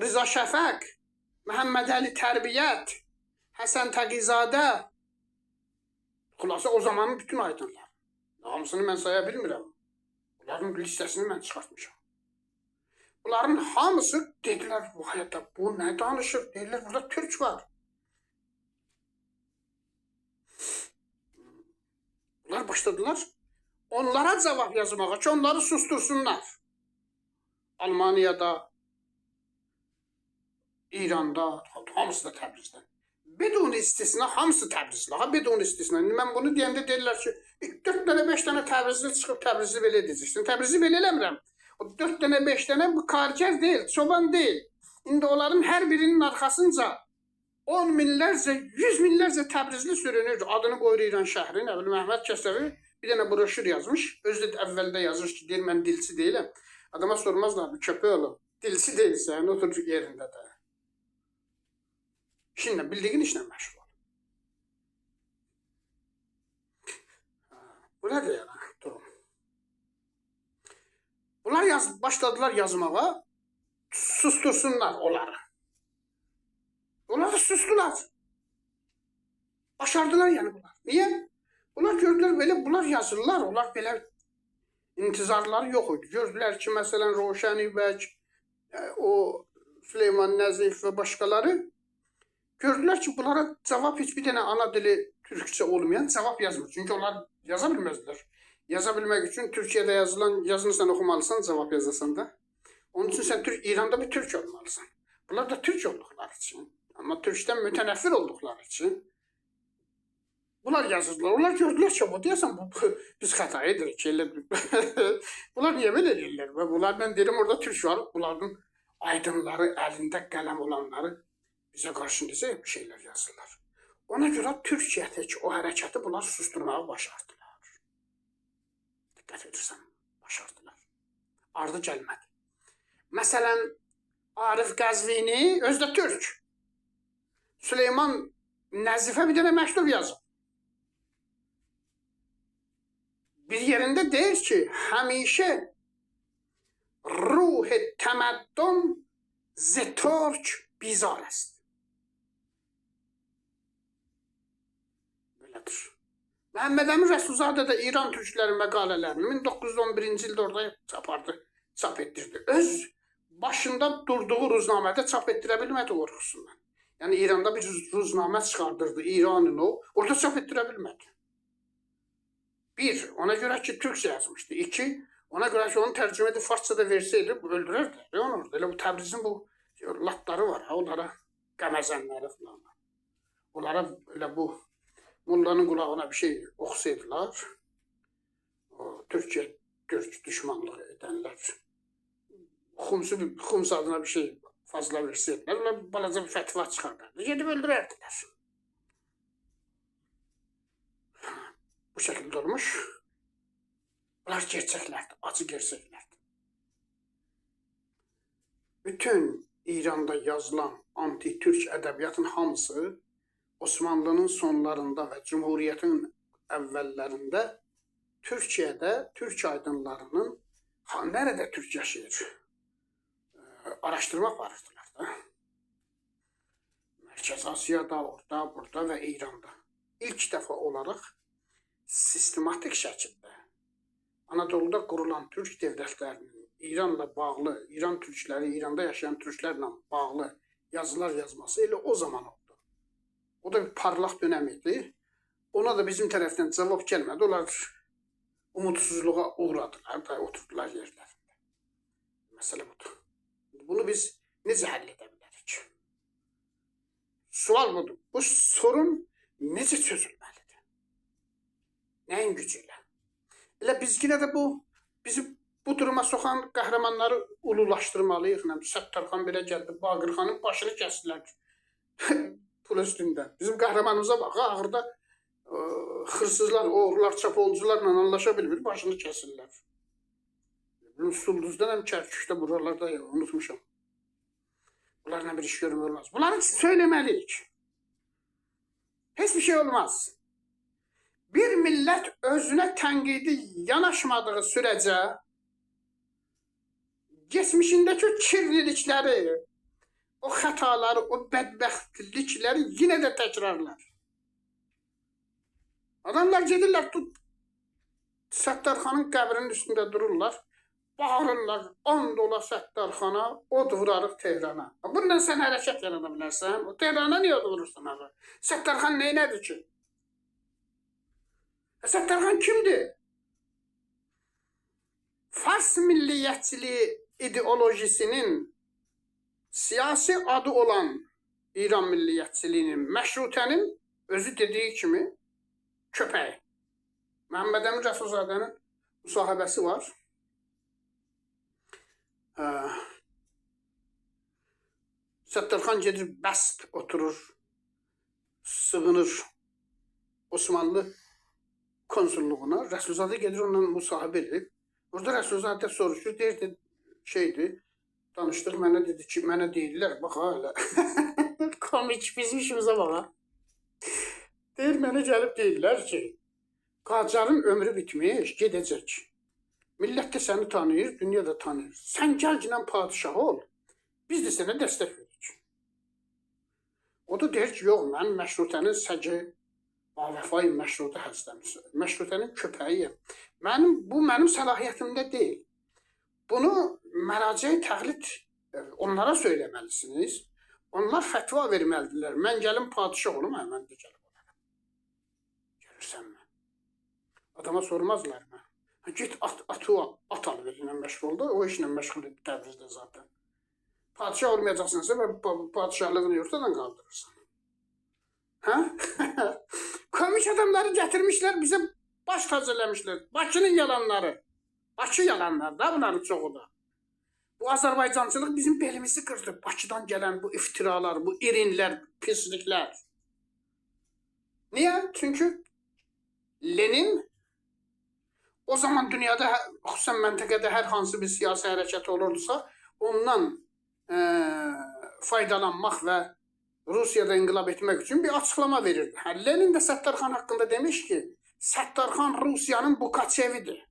Rıza Şəfəq, Məhəmməd Əli Tərbiyyət, Həsən Təqizadə, xülasə o zamanın bütün aydınlar. Hamısını mən saya bilmirəm. Bunların listəsini mən çıxartmışam. Bunların hamısı dedilər, vay da bu nə danışır? Deyirlər, burada Türk var. Bunlar başladılar onlara cavab yazmağa ki, onları sustursunlar. Almaniyada, İranda, hamısı da Təbrizdən. Bidun istisna, hamısı Təbrizli. Ha, bidun istisna. İndi mən bunu deyəndə deyirlər ki, 4 dənə, 5 dənə Təbrizli çıxıb Təbrizli belə edəcəksin. Təbrizli belə eləmirəm. O 4 dənə, 5 dənə bu kargər deyil, çoban deyil. İndi onların hər birinin arxasınca 10 minlərcə, 100 minlərcə Təbrizli sürünür. Adını qoyur İran şəhəri. Nə bilim, Əhməd Kəsrəvi bir dənə broşür yazmış. Özü də əvvəldə yazır ki, deyir mən dilçi deyiləm. Adama sormazlar, bu köpək olub. Dilçi deyilsən, otur yerində də. İşinlə, bildiyin işlə məşğul ol. Bu nədir yəni durum? Bunlar başladılar yazmağa, sustursunlar onları. Onlar da sustular. Başardılar yəni bunlar. Niyə? Bunlar gördülər belə, bunlar yazırlar, onlar belə intizarları yox idi. Gördülər ki, məsələn, Rovşəni bəy, o Süleyman Nəzif və başqaları gördülər ki, bunlara cavab heç bir dənə ana dili türkçə olmayan cavab yazmır. Çünki onlar yaza bilməzdilər. Yaza bilmək üçün Türkiyədə yazılan yazını sən oxumalısan, cavab yazasan da. Onun üçün sən İranda bir türk olmalısan. Bunlar da türk olduqları üçün, amma türkdən mütənəffir olduqları üçün bunlar yazırdılar. Onlar gördülər ki, bu deyəsən bu biz xəta edirik ki, elə bunlar niyə belə eləyirlər? Və bunlar mən deyirəm orada türk var, bunların aydınları, əlində qələm olanları bizə qarşı necə bir şeylər yazırlar. Ona görə Türkiyədəki o hərəkəti bunlar susturmağı başardılar. Diqqət edirsən, başardılar. Ardı gəlmədi. Məsələn, Arif Qəzvini, özü də türk. Süleyman Nəzifə bir dənə məktub yazıb. Bir yerində deyir ki, həmişə ruh təməddün zi türk bizar est. Belədir. Məhəmməd Əmin Rəsulzadə də İran türkləri məqalələrini 1911-ci ildə orada çapardı, çap etdirdi. Öz başında durduğu ruznamədə çap etdirə bilmədi qorxusundan. Yəni İranda bir ruznamə çıxardırdı, İranın o, orada çap etdirə bilmədi. Bir, ona görə ki, türkçə yazmışdı. İki, ona görə ki, onu tərcümə edib farsça da versəydi, öldürərdilər. Onu orada. Elə bu Təbrizin bu latları var, ha, onlara qəməzənləri falan. Onlara elə bu mullanın qulağına bir şey oxusaydılar, o Türkiyə, türk düşmanlığı edənlər xums adına bir şey fazla versəydilər, onlar balaca bir fətva çıxardardı, gedib öldürərdilər. Bu şəkildə olmuş. Bunlar gerçəklərdir, acı gerçəklərdir. Bütün İranda yazılan anti-türk ədəbiyyatın hamısı Osmanlının sonlarında və Cumhuriyyətin əvvəllərində Türkiyədə türk aydınlarının nerede türk yaşayır? Araşdırma aparırdılar da. Mərkəzi Asiyada, orada, burada və İranda. İlk dəfə olaraq sistematik şəkildə Anadoluda qurulan türk devlətlərinin İranla bağlı, İran türkləri, İranda yaşayan türklərlə bağlı yazılar yazması elə o zaman oldu. O da bir parlaq dönəm idi. Ona da bizim tərəfdən cavab gəlmədi. Onlar umudsuzluğa uğradılar da oturdular yerlərində. Məsələ budur. Bunu biz necə həll edə bilərik? Sual budur. Bu sorun necə çözülməlidir? Nəyin gücü ilə? Elə biz yenə də bu bizi bu duruma soxan qəhrəmanları ululaşdırmalıyıq. Səttarxan belə gəldi, Baqırxanın başını kəsdilər pul üstündə. Bizim qəhrəmanımıza bax, axırda xırsızlar, oğrular, çapolcularla anlaşa bilmir, başını kəsirlər. Sulduzdan həm Kərkükdə, buralarda unutmuşam. Bunlarla bir iş görmək olmaz. Bunları söyleməliyik. Heç bir şey olmaz. Bir millət özünə tənqidi yanaşmadığı sürəcə geçmişindəki o kirlilikləri, o xətaları, o bədbəxtlikləri yenə də təkrarlar. Adamlar gedirlər, Səttarxanın qəbrinin üstündə dururlar, bağırırlar, and ola Səttarxana, od vurarıq Tehrana. Bununla sən hərəkət yarada bilərsən. O Tehrana niyə od vurursan ağa? Səttarxan neynədir ki? Səttarxan kimdir? Fars milliyyətçiliyi ideolojisinin siyasi adı olan İran milliyyətçiliyinin, məşrutənin özü dediyi kimi köpəyi. Məhəmməd Əmin Rəsulzadənin müsahibəsi var. Səttarxan gedir, bəst oturur, sığınır Osmanlı konsulluğuna. Rəsulzadə gedir, ondan müsahibə edir. Orada Rəsulzadə soruşur, deyir, şeydir, danışdıq, mənə dedi ki, mənə deyirlər, bax ha elə. Komik, bizim işimizə bax ha. Deyir, mənə gəlib deyirlər ki, Qacarın ömrü bitmiş, gedəcək. Millət də səni tanıyır, dünya da tanıyır. Sən gəl ginən padişah ol, biz də sənə dəstək veririk. O da deyir ki, yox, mən məşrutənin səgi, Bavəfay məşrutə həstəmisi, məşrutənin köpəyiyəm. Bu mənim səlahiyyətimdə deyil. Bunu məraciə təqlid onlara söyləməlisiniz. Onlar fətva verməlidirlər. Mən gəlim padişah olum, mən də gəlib olaram. Görürsənmi? Adama sormazlar mı? Get at alıverirlə məşğul oldu. O işlə məşğul idi Təbrizdə zaten. Padişah olmayacaqsınsa və padişahlığını ortadan qaldırırsan. Hə? Komik adamları gətirmişlər, bizə baş tac eləmişlər. Bakının yalanları. Bakı yalanları da bunların çoxu da. Bu Azərbaycançılıq bizim belimizi qırdı. Bakıdan gələn bu iftiralar, bu irinlər, pisliklər. Niyə? Çünki Lenin o zaman dünyada, xüsusən məntəqədə hər hansı bir siyasi hərəkət olurdusa, ondan faydalanmaq və Rusiyada inqilab etmək üçün bir açıqlama verirdi. Lenin də Səttarxan haqqında demiş ki, Səttarxan Rusiyanın Bukaçevidir.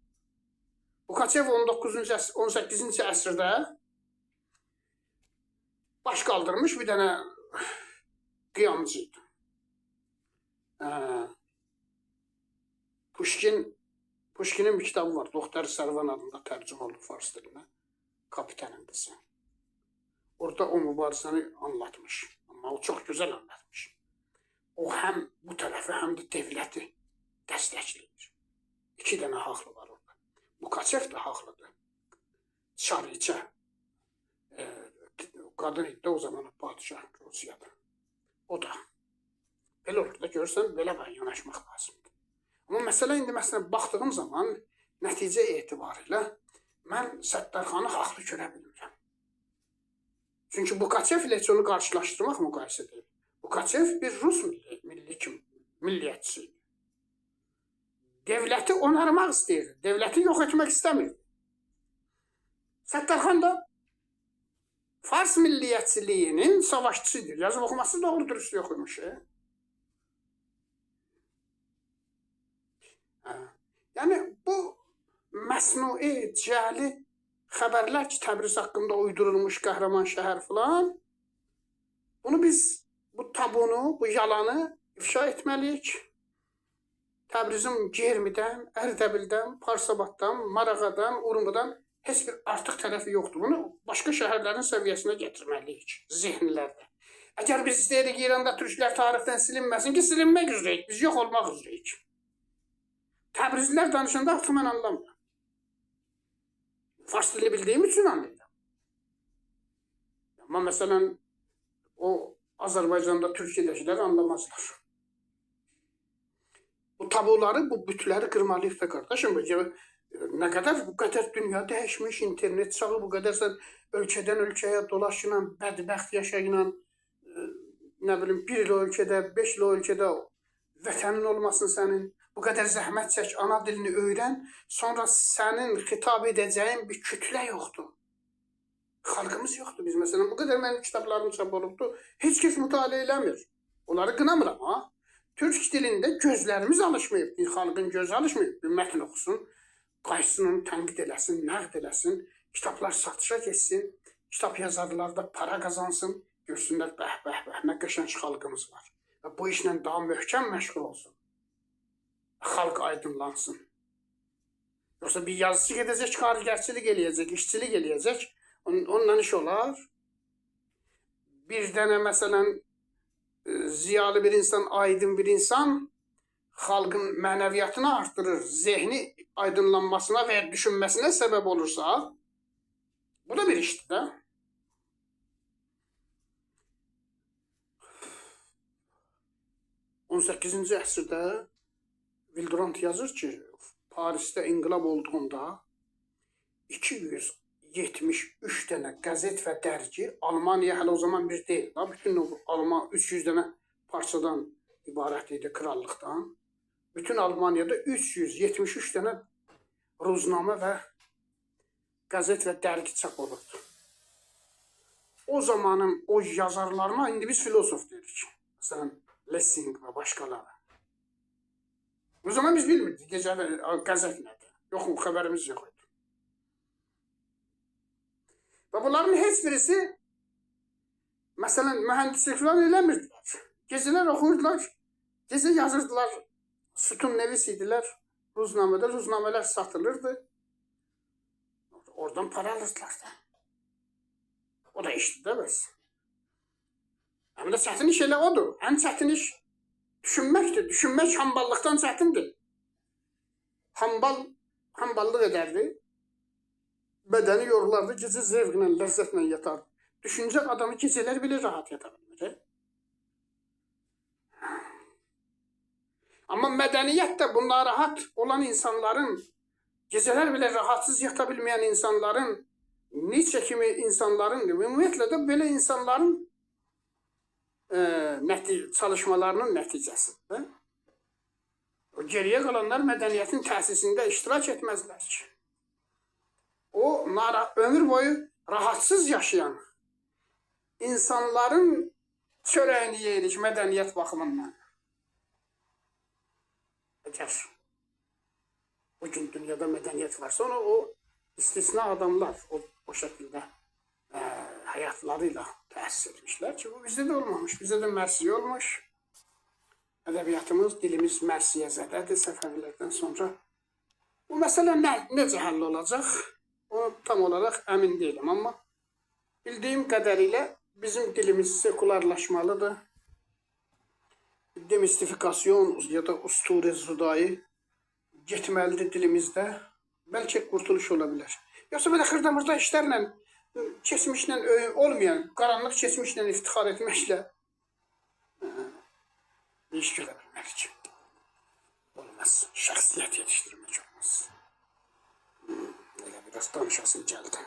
Bukaçev 18-ci əsrdə baş qaldırmış bir dənə qiyamcı idi. Puşkinin bir kitabı var. Doktor Sərvan adında tərcümə olunub fars dilinə. Kapitanın qızı. Orada o mübarizəni anlatmış. Amma o çox gözəl anlatmış. O həm bu tərəfi, həm də devləti dəstəkləyir. İki dənə haqlı var orada. Bukaçev də haqlıdır. Çariçə. Qadın idi də o zaman padişah Rusiyada. O da. Belə olur da görürsən, belə yanaşmaq lazımdır. Amma məsələ indi məsələn baxdığım zaman nəticə etibarilə mən Səttarxanı haqlı görə bilmirəm. Çünki Bukaçev ilə heç onu qarşılaşdırmaq müqayisə deyil. Bukaçev bir Rus milliyyətçisi idi. Devləti onarmaq istəyirdi. Devləti yox etmək istəmirdi. Səttarxan da Fars milliyyətçiliyinin savaşçısıdır. Yazıb oxuması doğru dürüst yox imiş. Yəni bu məsnui, cəli xəbərlər ki, Təbriz haqqında uydurulmuş qəhrəman şəhər filan, bunu biz, bu tabunu, bu yalanı ifşa etməliyik. Təbrizin Germidən, Ərdəbildən, Parsabaddan, Marağadan, Urmudan heç bir artıq tərəfi yoxdur. Bunu başqa şəhərlərin səviyyəsinə gətirməliyik zehinlərdə. Əgər biz istəyirik İranda türklər tarixdən silinməsin ki, silinmək üzrəyik, biz yox olmaq üzrəyik. Təbrizlilər danışanda artıq mən anlamıram. Fars dilini bildiyim üçün anlayıram. Amma məsələn, o Azərbaycanda, Türkiyədəkilər anlamazlar. Bu tabuları, bu bütləri qırmalıyıq da qardaşım. Nə qədər bu qədər dünya dəyişmiş, internet çağı bu qədər sən ölkədən ölkəyə dolaşınan, bədbəxt yaşayılan, nə bilim bir il o ölkədə, 5 il o ölkədə vətənin olmasın sənin. Bu qədər zəhmət çək, ana dilini öyrən, sonra sənin xitab edəcəyin bir kütlə yoxdur. Xalqımız yoxdur. Biz məsələn bu qədər mənim kitablarım çap olubdu. Heç kəs mütaliə eləmir. Onları qınamıram ha. Türk dilində gözlərimiz alışmayıb. Bir xalqın gözü alışmayıb. Bir mətn oxusun, qayıtsın onu tənqid eləsin, nəqd eləsin, kitablar satışa getsin, kitab yazarlar da para qazansın, görsünlər bəh bəh bəh nə qəşəng xalqımız var. Və bu işlə daha möhkəm məşğul olsun. Xalq aydınlansın. Yoxsa bir yazıcı gedəcək, kargərçilik eləyəcək, işçilik eləyəcək. Onunla iş olar. Bir dənə məsələn ziyalı bir insan, aydın bir insan xalqın mənəviyyatını artırır, zehni aydınlanmasına və ya düşünməsinə səbəb olursa, bu da bir işdir də. 18-ci əsrdə Will Durant yazır ki, Parisdə inqilab olduğunda 273 dənə qəzet və dərgi, Almaniya hələ o zaman bir deyil, da, bütün o Alman 300 dənə parçadan ibarət idi krallıqdan. Bütün Almaniyada 373 dənə ruznamə və qəzet və dərgi çap olurdu. O zamanın o yazarlarına indi biz filosof deyirik. Məsələn, Lessing və başqaları. O zaman biz bilmirdik gecə qəzet nədir. Yox, xəbərimiz yox idi. Və bunların heç birisi məsələn mühəndislik falan eləmirdilər. Gecələr oxuyurdular, gecə yazırdılar, sütun nevis idilər. Ruznamədə ruznamələr satılırdı. Oradan para alırdılar da. O da işdir də bəs. Həm də çətin iş elə odur. Ən çətin iş düşünməkdir. Düşünmək hamballıqdan çətindir. Hambal hamballıq edərdi. Bədəni yorulardı, gecə zevqlə, ləzzətlə yatardı. Düşüncə adamı gecələr belə rahat yata bilmir. Amma mədəniyyət də bu narahat olan insanların, gecələr belə rahatsız yata bilməyən insanların, Nietzsche kimi insanların, ümumiyyətlə də belə insanların çalışmalarının nəticəsidir. O geriyə qalanlar mədəniyyətin təsisində iştirak etməzlər ki. O ömür boyu rahatsız yaşayan insanların çörəyini yeyirik mədəniyyət baxımından. Əgər bugün dünyada mədəniyyət varsa, onu o istisna adamlar o şəkildə həyatlarıyla təsis etmişlər ki, bu bizdə də olmamış, bizdə də mərsiyə olmuş. Ədəbiyyatımız, dilimiz mərsiyə zədədir Səfəvilərdən sonra. Bu məsələ necə həll olacaq? Onu tam olaraq əmin deyiləm, amma bildiyim qədərilə bizim dilimiz sekularlaşmalıdır. Demistifikasyon ya da usture zudayı getməlidir dilimizdə. Bəlkə qurtuluş ola bilər. Yoxsa belə xırda-mırda işlərlə, keçmişlə olmayan, qaranlıq keçmişlə iftixar etməklə bir iş görə bilmərik. Olmaz. Şəxsiyyət yetişdirmək olmaz. Elə biraz danışasım gəldi.